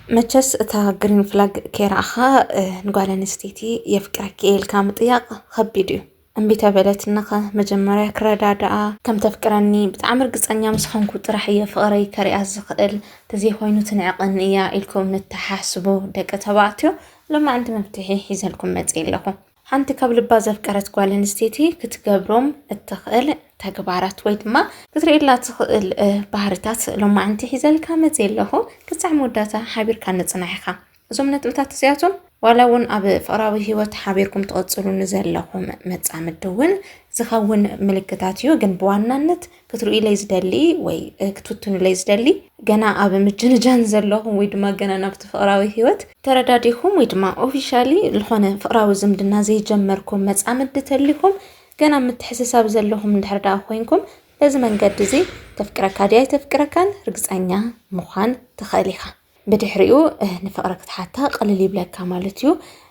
መቸስ እታ ግሪን ፍላግ ከይረኣኻ፣ እ፣ ንጓል ኣንስተይቲ የፍቅረኪ እየ ኢልካ ምጥያቕ ከቢድ እዩ። እምቢ ተበለትንኸ መጀመርያ ክረዳድኣ፣ ከም ተፍቅረኒ ብጣዕሚ ርግጸኛ ምስ ኾንኩ ጥራሕ እየ ፍቕረይ ከሪኣ ዝኽእል፣ ተዘይኮይኑ ትንዕቐኒ እያ ኢልኩም ንተሓስቡ ደቂ ተባዕትዮ፣ ሎማዕንቲ መፍትሒ ሒዘልኩም መጺእ ኣለኹ። ሓንቲ ካብ ልባ ዘፍቀረት ጓል ኣንስተይቲ ክትገብሮም እትኽእል ተግባራት ወይ ድማ ክትርእየላ ትኽእል፣ እ፣ ባህርታት ሎማዕንቲ ሒዘልካ መጺእ ኣለኹ። ክሳዕ መወዳእታ ሓቢርካ ንጽናሕ ኢኻ። እዞም ነጥብታት እዚኣቶም ዋላ እውን ኣብ ፍቕራዊ ህይወት ሓቢርኩም ትቕጽሉ ንዘለኹም መጻምዲ እውን ዝኸውን ምልክታት እዩ፣ ግን ብዋናነት ክትርእዩለይ ዝደሊ ወይ፣ እ፣ ክትፍትኑለይ ዝደሊ፣ ገና ኣብ ምጅንጃን ዘለኹም ወይ ድማ ገና ናብቲ ፍቕራዊ ህይወት ተረዳዲኹም ወይ ድማ ኦፊሻሊ ዝኾነ ፍቕራዊ ዝምድና ዘይጀመርኩም መጻምዲ ተሊኹም ገና ምትሕስሳብ ዘለኹም እንድሕር ደኣ ኮይንኩም፣ በዚ መንገዲ እዚ ተፍቅረካ ድያ ኣይተፍቅረካን ርግጸኛ ምዃን ትኽእል ኢኻ። ብድሕሪኡ፣ እ፣ ንፍቕሪ ክትሓታ ቅልል ይብለካ ማለት እዩ።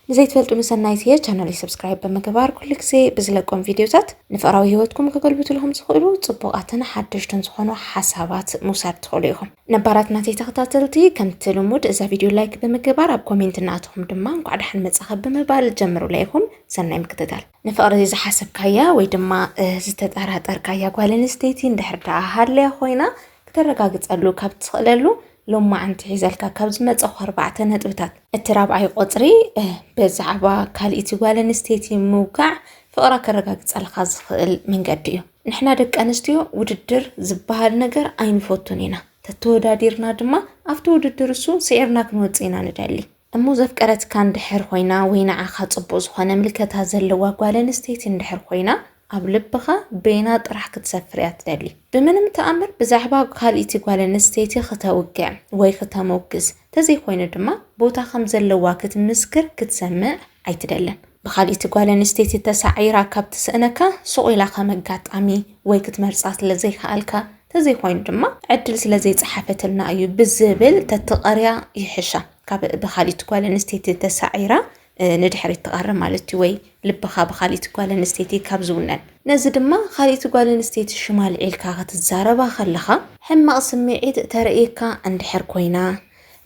ንዘይትፈልጡ ንሰናይት እየ፣ ቻነለይ ሰብስክራይብ ብምግባር ኩሉ ግዜ ብዝለቆም ቪድዮታት ንፍቕራዊ ህይወትኩም ከገልብቱልኩም ዝኽእሉ ጽቡቓትን ሓደሽትን ዝኾኑ ሓሳባት ምውሳድ ትኽእሉ ኢኹም። ነባራት ናተይ ተኸታተልቲ፣ ከምቲ ልሙድ እዛ ቪድዮ ላይክ ብምግባር ኣብ ኮሜንት እናኣተኹም ድማ እንኳዕ ደሓን መጻኸ ብምባል ጀምሩላ ኢኹም። ሰናይ ምክትታል። ንፍቕሪ ዝሓሰብካያ ወይ ድማ፣ እ፣ ዝተጠራጠርካያ ጓል ኣንስተይቲ እንድሕር ደኣ ሃልያ ኮይና፣ ክተረጋግጸሉ ካብ ትኽእለሉ ሎማዓንቲ ሒዘልካ ካብ ዝመጸኹ ኣርባዕተ ነጥብታት። እቲ ራብዓይ ቁጽሪ፣ እ፣ ብዛዕባ ካልኢቲ ጓል ኣንስተይቲ ምውጋዕ ፍቕራ ከረጋግጸልካ ዝኽእል መንገዲ እዩ። ንሕና ደቂ ኣንስትዮ ውድድር ዝበሃል ነገር ኣይንፈቱን ኢና። ተተወዳዲርና ድማ ኣብቲ ውድድር እሱ ስዒርና ክንወጽእ ኢና ንደሊ። እሞ ዘፍቀረትካ እንድሕር ኮይና ወይ ንዓኻ ጽቡቕ ዝኾነ ምልከታ ዘለዋ ጓል ኣንስተይቲ እንድሕር ኮይና፣ ኣብ ልብኻ በይና ጥራሕ ክትሰፍር እያ ትደሊ። ብምንም ተኣምር ብዛዕባ ካልኢቲ ጓል ኣንስተይቲ ክተውግዕ ወይ ክተሞግስ፣ ተዘይኮይኑ ድማ ቦታ ከም ዘለዋ ክትምስክር ክትሰምዕ ኣይትደልን። ብኻልኢቲ ጓል ኣንስተይቲ ተሳዒራ ካብ ትስእነካ፣ ሱቕ ኢላ ከም ኣጋጣሚ ወይ ክትመርጻ ስለ ዘይከኣልካ፣ ተዘይኮይኑ ድማ ዕድል ስለ ዘይጸሓፈትልና እዩ ብዝብል ተትቐርያ ይሕሻ። ካብ ብኻልኢቲ ጓል ኣንስተይቲ ተሳዒራ፣ እ፣ ንድሕሪት ትቐሪ ማለት እዩ፣ ወይ ልብኻ ብኻልኢቲ ጓል ኣንስተይቲ ካብ ዝውነን። ነዚ ድማ ካልኢቲ ጓል ኣንስተይቲ ሽማ ኣልዒልካ ክትዛረባ ከለኻ፣ ሕማቕ ስምዒት ተርእየካ እንድሕር ኮይና፣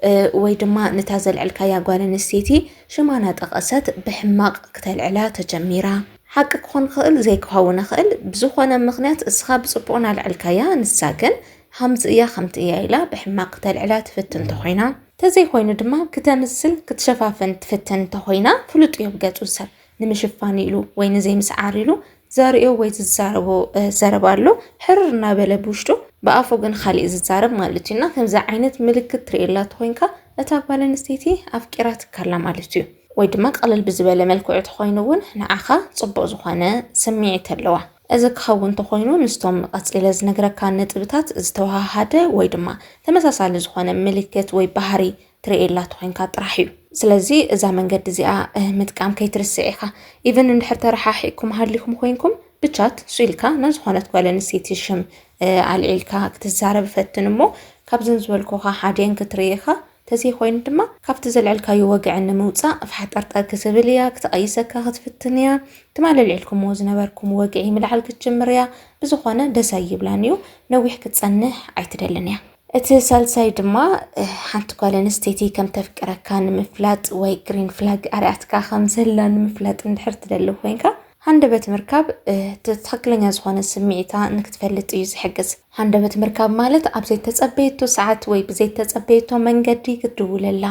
እ፣ ወይ ድማ ነታ ዘልዐልካያ ጓል ኣንስተይቲ ሽማ እናጠቐሰት ብሕማቕ ክተልዕላ ተጀሚራ። ሓቂ ክኾን ክኽእል፣ ዘይክኸውን ይኽእል። ብዝኾነ ምኽንያት እስኻ ብጽቡቕ እናልዐልካያ፣ ንሳ ግን ሃምዚ እያ፣ ከምቲ እያ ኢላ ብሕማቕ ክተልዕላ ትፍትን እንተኾይና፣ ተዘይኮይኑ ድማ ክተምስል ክትሸፋፍን ትፍትን እንተኾይና፣ ፍሉጥ እዩ ኣብ ገጹ ሰብ ንምሽፋን ኢሉ ወይ ንዘይምስዓር ኢሉ ዘርእዮ ወይ ዝዛረቦ፣ እ፣ ዘረባ ኣሎ። ሕርር እናበለ ብውሽጡ፣ ብኣፉ ግን ካሊእ ዝዛረብ ማለት እዩ። እና ከምዚ ዓይነት ምልክት ትርእየላ ተኾይንካ፣ እታ ጓል ኣንስተይቲ ኣፍቂራትካ ኣላ ማለት እዩ። ወይ ድማ ቅልል ብዝበለ መልክዑ ተኾይኑ እውን ንዓኻ ጽቡቕ ዝኾነ ስምዒት ኣለዋ። እዚ ክኸውን ተኾይኑ፣ ምስቶም ቀጺለ ዝነግረካ ነጥብታት ዝተወሃሃደ ወይ ድማ ተመሳሳሊ ዝኾነ ምልክት ወይ ባህሪ ትርእየላ ተኾይንካ ጥራሕ እዩ። ስለዚ እዛ መንገዲ እዚኣ፣ እ፣ ምጥቃም ከይትርስዕ ኢኻ። ኢቨን እንድሕር ተረሓሒቕኩም ሃሊኹም ኮይንኩም፣ ብቻት ሱ ኢልካ ናብ ዝኾነት ጓል ኣንስተይቲ ሽም፣ እ፣ ኣልዒልካ ክትዛረብ ፈትን እሞ፣ ካብዘን ዝበልኩኻ ሓዲአን ክትርኢ ኢኻ። ተዘይኮይኑ ድማ ካብቲ ዘልዐልካዮ ወግዒ ንምውጻእ ፋሕጠርጠር ክትብል እያ፣ ክትቐይሰካ ክትፍትን እያ። ትማሊ ኣልዒልኩምዎ ዝነበርኩም ወግዒ ምልዓል ክትጅምር እያ። ብዝኾነ ደስ ኣይብላን እዩ፣ ነዊሕ ክትጸንሕ ኣይትደልን እያ። እቲ ሳልሳይ ድማ፣ እ፣ ሓንቲ ጓል ኣንስተይቲ ከም ተፍቅረካ ንምፍላጥ ወይ ግሪን ፍላግ ኣርያትካ ከም ዘላ ንምፍላጥ እንድሕር ትደሊ ኮይንካ፣ ሃንደበት ምርካብ፣ እ፣ እቲ ትኽክለኛ ዝኾነ ስምዒታ ንክትፈልጥ እዩ ዝሕግዝ። ሃንደበት ምርካብ ማለት ኣብ ዘይተጸበየቶ ሰዓት ወይ ብዘይተጸበየቶ መንገዲ ክትድውለላ፣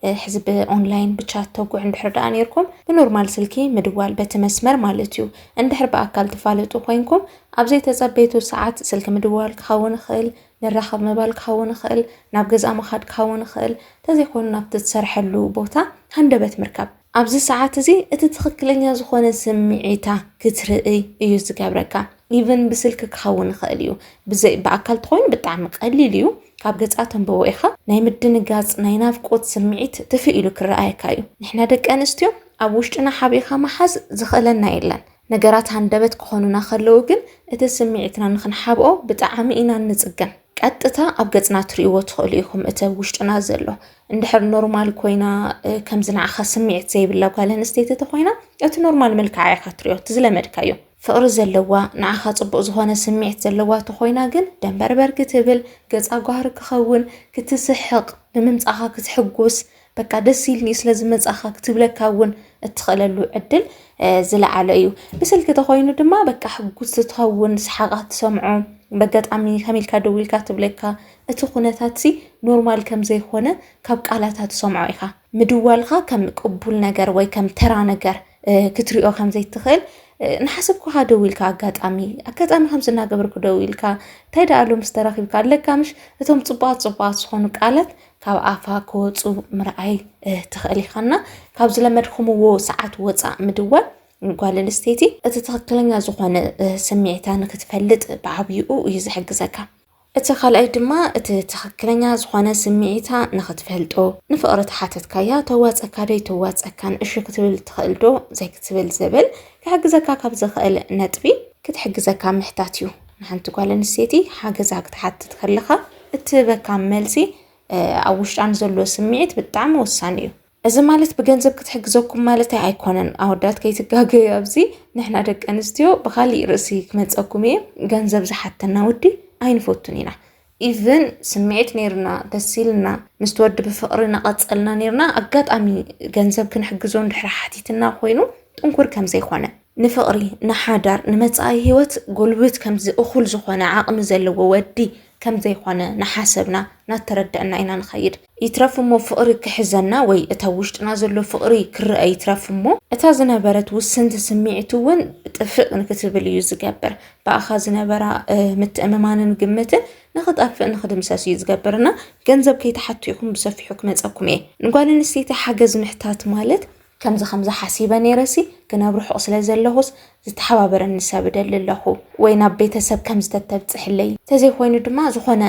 እ፣ ሕዚ ብኦንላይን ብቻት ተጉዕ እንድሕር ደኣ ነይርኩም፣ ብኖርማል ስልኪ ምድዋል በቲ መስመር ማለት እዩ። እንድሕር ብኣካል ትፋለጡ ኮይንኩም፣ ኣብ ዘይተጸበየቶ ሰዓት ስልኪ ምድዋል ክኸውን ይኽእል፣ ንራኸብ ምባል ክኸውን ይኽእል፣ ናብ ገዝኣ ምኻድ ክኸውን ይኽእል፣ እንተዘይኮይኑ ናብቲ ትሰርሐሉ ቦታ ሃንደበት ምርካብ። ኣብዚ ሰዓት እዚ እቲ ትኽክለኛ ዝኾነ ስምዒታ ክትርእይ እዩ ዝገብረካ። ኢቨን ብስልኪ ክኸውን ይኽእል እዩ። ብዘይ-፣ ብኣካል ተኾይኑ ብጣዕሚ ቀሊል እዩ። ካብ ገጻ ተንብቦ ኢኻ። ናይ ምድንጋጽ፣ ናይ ናፍቆት ስምዒት ትፍእ ኢሉ ክረኣየካ እዩ። ንሕና ደቂ ኣንስትዮ ኣብ ውሽጥና ሓቢእኻ ምሓዝ ዝኽእለና የለን። ነገራት ሃንደበት ክኾኑና ከለዉ ግን እቲ ስምዒትና ንኽንሓብኦ ብጣዕሚ ኢና እንጽገም። ቀጥታ ኣብ ገጽና ትርእይዎ ትኽእሉ ኢኹም እቲ ኣብ ውሽጥና ዘሎ። እንድሕር ኖርማል ኮይና፣ እ፣ ከምዚ ንዓኻ ስምዒት ዘይብላ ጓል ኣንስተይቲ ተኾይና፣ እቲ ኖርማል መልክዓ ኢኻ ትርእዮ፣ እቲ ዝለመድካዮ። ፍቕሪ ዘለዋ፣ ንዓኻ ጽቡቕ ዝኾነ ስምዒት ዘለዋ ተኾይና ግን ደንበርበር ክትብል፣ ገጻ ጓህሪ ክኸውን፣ ክትስሕቕ፣ ብምምጻኻ ክትሕጉስ፣ በቃ ደስ ኢልኒ ስለ ዝመጻኻ ክትብለካ እውን እትኽእለሉ ዕድል ዝለዓለ እዩ። ብስልኪ ተኾይኑ ድማ በቃ ሕጉስ ትኸውን፣ ሰሓቓ ትሰምዖ፣ በጋጣሚ ከመይ ኢልካ ደው ኢልካ ትብለካ፣ እቲ ኩነታትሲ ኖርማል ከም ዘይኮነ ካብ ቃላታ ትሰምዖ ኢኻ። ምድዋልካ ከም ቅቡል ነገር ወይ ከም ተራ ነገር ክትሪኦ ከም ዘይትኽእል ንሓሰብኩኻ ደው ኢልካ፣ ኣጋጣሚ ኣጋጣሚ ከምዚ እናገበርኩ ደው ኢልካ፣ እንታይ ደኣ ኣሎ ምስ ተራኺብካ ኣለካ ምሽ፣ እቶም ጽቡቓት ጽቡቓት ዝኾኑ ቃላት ካብ ኣፋ ክወጹ ምርኣይ ትኽእል ኢኻና። ካብ ዝለመድኩምዎ ሰዓት ወጻእ ምድዋል ጓል ኣንስተይቲ እቲ ትኽክለኛ ዝኾነ ስምዒታ ንክትፈልጥ ብዓብይኡ እዩ ዝሕግዘካ። እቲ ካልኣይ ድማ እቲ ትኽክለኛ ዝኾነ ስምዒታ ንክትፈልጦ፣ ንፍቕሪ ተሓተትካያ ተዋጸካ ዶ ኣይተዋጸካን፣ እሺ ክትብል ትኽእል ዶ ዘይክትብል ዝብል ክሕግዘካ ካብ ዝኽእል ነጥቢ ክትሕግዘካ ምሕታት እዩ። ንሓንቲ ጓል ኣንስተይቲ ሓገዛ ክትሓትት ከለኻ እትህበካ መልሲ ኣብ ውሽጣ ንዘሎ ስምዒት ብጣዕሚ ወሳኒ እዩ። እዚ ማለት ብገንዘብ ክትሕግዘኩም ማለተይ ኣይኮነን፣ ኣወዳት ከይትጋገዩ ኣብዚ። ንሕና ደቂ ኣንስትዮ ብኻሊእ ርእሲ ክመጸኩም እየ፣ ገንዘብ ዝሓተና ወዲ ኣይንፈቱን ኢና። ኢቭን ስምዒት ነይርና፣ ደስ ኢልና፣ ምስቲ ወዲ ብፍቕሪ እናቐጸልና ነይርና፣ ኣጋጣሚ ገንዘብ ክንሕግዞ እንድሕር ሓቲትና ኮይኑ ጥንኩር ከም ዘይኮነ፣ ንፍቕሪ፣ ንሓዳር፣ ንመጻኢ ህይወት ጎልብት ከምዚ እኹል ዝኾነ ዓቕሚ ዘለዎ ወዲ ከም ዘይኮነ እናሓሰብና እናተረድዕና ኢና ንኸይድ። ይትረፍ እሞ ፍቕሪ ክሕዘና ወይ እታ ውሽጥና ዘሎ ፍቕሪ ክረአ ይትረፍ እሞ፣ እታ ዝነበረት ውስንቲ ስምዒት እውን ጥፍእ ንክትብል እዩ ዝገብር። ብኣኻ ዝነበራ ምትእምማንን ግምትን ንኽጠፍእ ንኽድምሰስ እዩ ዝገብርና። ገንዘብ ከይትሓቱ ኢኹም፣ ብሰፊሑ ክመጸኩም እየ። ንጓል ኣንስተይቲ ሓገዝ ምሕታት ማለት ከምዚ ከምዚ ሓሲበ ነይረሲ፣ ግን ኣብ ርሑቕ ስለ ዘለኹስ ዝተሓባበረኒ ሰብ እደሊ ኣለኹ፣ ወይ ናብ ቤተሰብ ከም ዝተተብጽሕለይ፣ እንተዘይኮይኑ ድማ ዝኾነ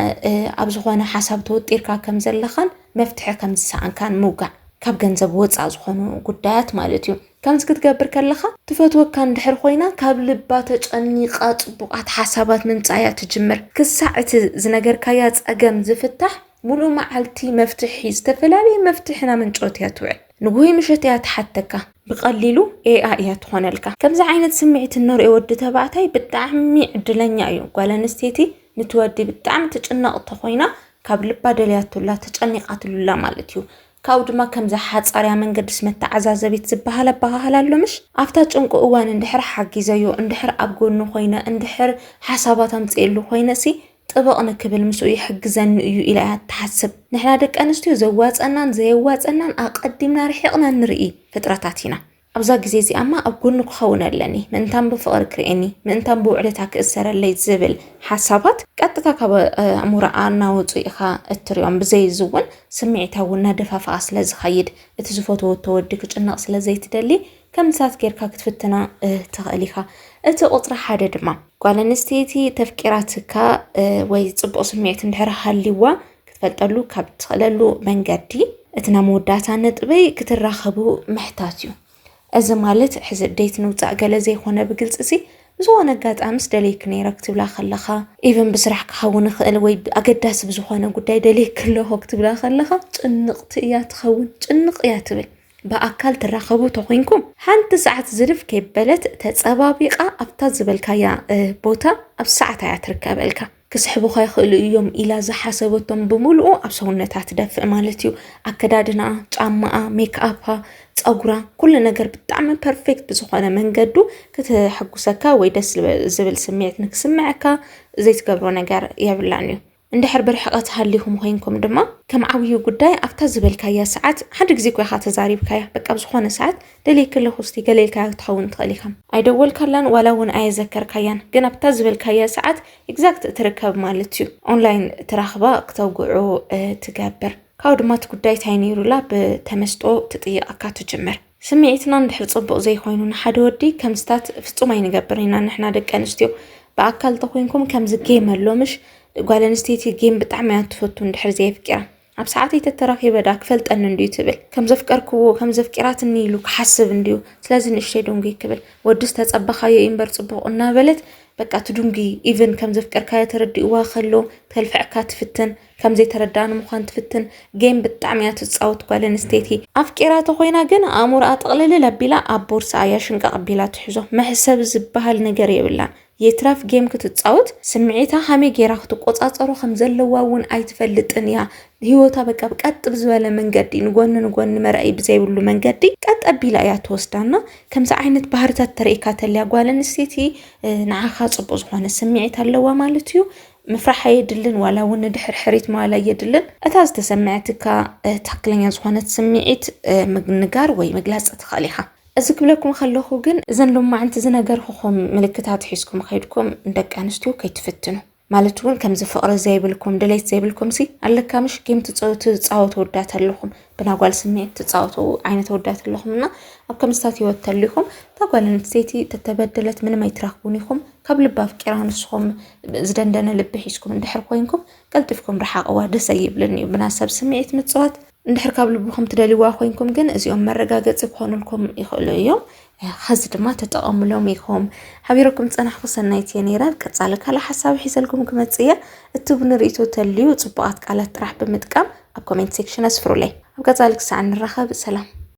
ኣብ ዝኾነ ሓሳብ ተወጢርካ ከም ዘለኻን መፍትሒ ከም ዝሰኣንካን ምውጋዕ፣ ካብ ገንዘብ ወፃእ ዝኾኑ ጉዳያት ማለት እዩ። ከምዚ ክትገብር ከለኻ ትፈትወካ እንድሕር ኮይና ካብ ልባ ተጨኒቓ ፅቡቓት ሓሳባት ምምፃእያ ትጅምር። ክሳዕ እቲ ዝነገርካያ ፀገም ዝፍታሕ ሙሉእ መዓልቲ መፍትሒ፣ ዝተፈላለየ መፍትሒ እናመንጨወት እያ ትውዕል። ንጉሆይ ምሸት እያ ትሓተካ። ብቐሊሉ ኤኣ እያ ትኾነልካ። ከምዚ ዓይነት ስምዒት እነሪኦ ወዲ ተባዕታይ ብጣዕሚ ዕድለኛ እዩ። ጓል ኣንስተይቲ ንቲ ወዲ ብጣዕሚ ትጭነቕ እንተኾይና ካብ ልባ ደልያትሉላ፣ ተጨኒቓትሉላ ማለት እዩ። ካብኡ ድማ ከምዚ ሓፃርያ መንገድስ መተዓዛዘቢት ዝበሃል ኣበሃህላ ኣሎ ምሽ? ኣብታ ጭንቁ እዋን እንድሕር ሓጊዘዮ፣ እንድሕር ኣብ ጎኑ ኮይነ፣ እንድሕር ሓሳባት ኣምፅኤሉ ኮይነሲ ጥብቕ ንክብል ምስኡ ይሕግዘኒ እዩ ኢላ እያ ትሓስብ። ንሕና ደቂ ኣንስትዮ ዘዋፀናን ዘየዋፀናን ኣቐዲምና ርሒቕና ንርኢ ፍጥረታት ኢና። ኣብዛ ግዜ እዚኣማ ኣብ ጎኑ ክኸውን ኣለኒ፣ ምእንታን ብፍቕሪ ክርእየኒ፣ ምእንታን ብውዕለታ ክእሰረለይ ዝብል ሓሳባት ቀጥታ ካብ ኣእምሮኣ እናወፁ ኢኻ እትሪኦም። ብዘይ እዚ እውን ስምዒታ እውን እናደፋፍኣ ስለ ዝኸይድ እቲ ዝፈተወቶ ወዲ ክጭነቕ ስለ ዘይትደሊ ከም ንሳት ጌርካ ክትፍትና ትኽእል ኢኻ። እቲ ቁፅሪ ሓደ ድማ ጓል ኣንስተይቲ ተፍቂራትካ ወይ ፅቡቕ ስምዒት እንድሕር ሃልይዋ ክትፈልጠሉ ካብ ትኽእለሉ መንገዲ እቲ ናይ መወዳእታ ነጥበይ ክትራኸቡ ምሕታት እዩ። እዚ ማለት ሕዚ ዴት ንውፃእ ገለ ዘይኮነ ብግልፂ ሲ ብዝኾነ ኣጋጣሚ ምስ ደለይክ ነይረ ክትብላ ከለኻ ኢቨን ብስራሕ ክኸውን ይኽእል ወይ ኣገዳሲ ብዝኾነ ጉዳይ ደለይክ ኣለኹ ክትብላ ከለኻ ጭንቕቲ እያ ትኸውን፣ ጭንቕ እያ ትብል። ብኣካል ትራኸቡ ተኾይንኩም ሓንቲ ሰዓት ዝርፍ ከይበለት ተፀባቢቓ ኣብታ ዝበልካያ ቦታ ኣብ ሰዓት እያ ትርከበልካ። ክስሕቡኻ ይኽእሉ እዮም ኢላ ዝሓሰበቶም ብምሉኡ ኣብ ሰውነታ ትደፍእ ማለት እዩ። ኣከዳድናኣ፣ ጫማኣ፣ ሜክኣፓ፣ ፀጉራ፣ ኩሉ ነገር ብጣዕሚ ፐርፌክት ብዝኾነ መንገዱ ክትሕጉሰካ ወይ ደስ ዝብል ስምዒት ንክስምዐካ ዘይትገብሮ ነገር የብላን እዩ። እንድሕር ብርሕቐት ሃሊኹም ኮይንኩም ድማ ከም ዓብዩ ጉዳይ ኣብታ ዝበልካያ ሰዓት ሓደ ግዜ እኮ ኢኻ ተዛሪብካያ፣ በቃ ብዝኾነ ሰዓት ደልየኪ ኣለኹ እስቲ ገለ ኢልካያ ክትኸውን ትኽእል ኢኻ። ኣይደወልካላን ዋላ እውን ኣየዘከርካያን፣ ግን ኣብታ ዝበልካያ ሰዓት ኤግዛክት ትርከብ ማለት እዩ። ኦንላይን ትራኽባ ክተውግዑ ትገብር። ካብኡ ድማ እቲ ጉዳይ እንታይ ነይሩላ ብተመስጦ ትጥይቐካ ትጅምር። ስምዒትና እንድሕር ጽቡቕ ዘይኮይኑ ንሓደ ወዲ ከምዝታት ፍጹም ኣይንገብር ኢና ንሕና ደቂ ኣንስትዮ። ብኣካል ተኾይንኩም ከምዚ ጌም ኣሎ ምሽ? ጓል ኣንስተይቲ ጌም ብጣዕሚ እያ ትፈቱ እንድሕር ዘየፍቂራ። ኣብ ሰዓተይ ተተራኺበ ዳ ክፈልጠኒ እንድዩ ትብል። ከም ዘፍቀርክዎ፣ ከም ዘፍቂራትኒ ኢሉ ክሓስብ እንድዩ። ስለዚ ንእሽተይ ደንጉይ ክብል። ወዲ ዝተጸበኻዮ እዩ እምበር ጽቡቕ እናበለት በቃ ትዱንጊ። ኢቨን ከም ዘፍቀርካዮ ተረዲእዋ ከሎ ተልፍዕካ ትፍትን፣ ከም ዘይተረዳኒ ምዃን ትፍትን። ጌም ብጣዕሚ እያ ትጻወት ጓል ኣንስተይቲ። ኣፍቂራ ተኾይና ግን ኣእምሮኣ ጥቕልልል ኣቢላ ኣብ ቦርሳኣ እያ ሽንቃቕ ኣቢላ ትሕዞ። መሕሰብ ዝበሃል ነገር የብላን። የትራፍ ጌም ክትጻወት ስምዒታ ከመይ ጌራ ክትቆጻጸሮ ከም ዘለዋ እውን ኣይትፈልጥን እያ። ህይወታ በቃ ቀጥ ብዝበለ መንገዲ፣ ንጎኒ ንጎኒ መርኣይ ብዘይብሉ መንገዲ ቀጥ ኣቢላ እያ ትወስዳና። ከምዚ ዓይነት ባህርታት ተርእካ ተልያ ጓል ኣንስተይቲ ንዓኻ ጽቡቅ ዝኾነ ስምዒት ኣለዋ ማለት እዩ። ምፍራሕ ኣየድልን፣ ዋላ እውን ንድሕር ሕሪት ምባል ኣየድልን። እታ ዝተሰምዐትካ ትክክለኛ ዝኾነት ስምዒት ምግንጋር ወይ ምግላፅ ትኽእል ኢኻ። እዚ ክብለኩም ከለኹ ግን እዘን ሎማዕንቲ ዝነገርኩኹም ምልክታት ሒዝኩም ከይድኩም ንደቂ ኣንስትዮ ከይትፍትኑ። ማለት እውን ከምዚ ፍቕሪ ዘይብልኩም ድሌት ዘይብልኩም ሲ ኣለካ ምሽ ጌም ትፃወቱ ወዳት ኣለኹም ብናጓል ስምዒት ትፃወቱ ዓይነት ወዳት ኣለኹም እና ኣብ ከምስታት ህይወት ተሊኹም እታ ጓል ኣንስተይቲ ተተበደለት ምንም ኣይትረኽቡን ኢኹም። ካብ ልቢ ኣፍቂራ ንስኹም ዝደንደነ ልቢ ሒዝኩም እንድሕር ኮይንኩም ቀልጢፍኩም ርሓቕዋ። ደስ ኣይብልን እዩ ብናሰብ ስምዒት ምፅዋት። እንድሕር ካብ ልብኹም ትደልይዋ ኮይንኩም ግን እዚኦም መረጋገፂ ክኾኑልኩም ይኽእሉ እዮም። ኸዚ ድማ ተጠቐምሎም ኢኹም። ሓቢረኩም ዝፀናሕኩ ሰናይት እየ ነይረ። ቀፃሊ ካልእ ሓሳብ ሒዘልኩም ክመፅእ እየ። እትብሉ ርእይቶ ተልዩ ፅቡቓት ቃላት ጥራሕ ብምጥቃም ኣብ ኮሜንት ሴክሽን ኣስፍሩለይ። ኣብ ቀፃሊ ክሳዕ ንራኸብ ሰላም።